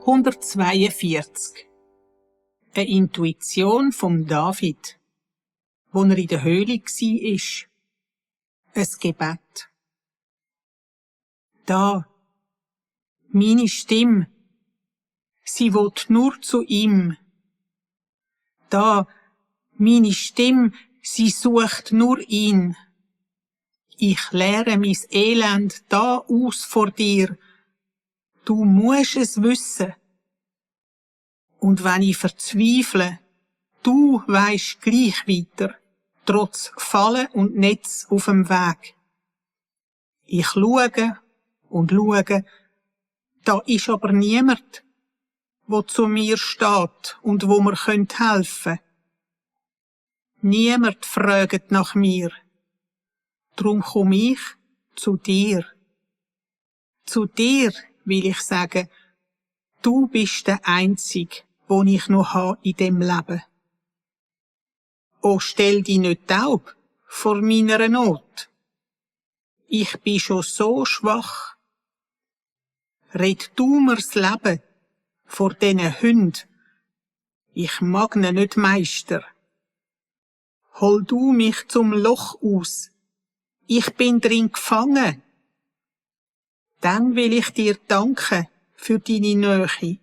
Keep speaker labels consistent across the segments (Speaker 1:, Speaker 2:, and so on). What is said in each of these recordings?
Speaker 1: 142. Eine Intuition vom David, wo er in der Höhle war. Ein Gebet. Da, meine Stimme, sie will nur zu ihm. Da, meine Stimme, sie sucht nur ihn. Ich leere mein Elend da aus vor dir. Du musst es wissen. Und wenn ich verzweifle, du weisst gleich weiter, trotz Fallen und Netz auf dem Weg. Ich schaue und schaue, da ist aber niemand, wo zu mir steht und wo mir helfen könnte. Niemand fragt nach mir. Drum komm ich zu dir. Zu dir will ich sagen, du bist der Einzige, wo ich noch habe in dem Leben. Oh, stell dich nicht taub vor meiner Not. Ich bin schon so schwach. Red du mir's Leben vor diesen Hunden. Ich mag ne nicht, Meister. Hol du mich zum Loch aus. Ich bin drin gefangen. Dann will ich dir danken für deine Nähe.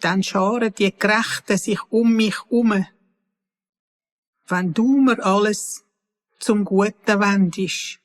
Speaker 1: Dann scharen die Gerechten sich um mich herum. Wenn du mir alles zum Guten wendest.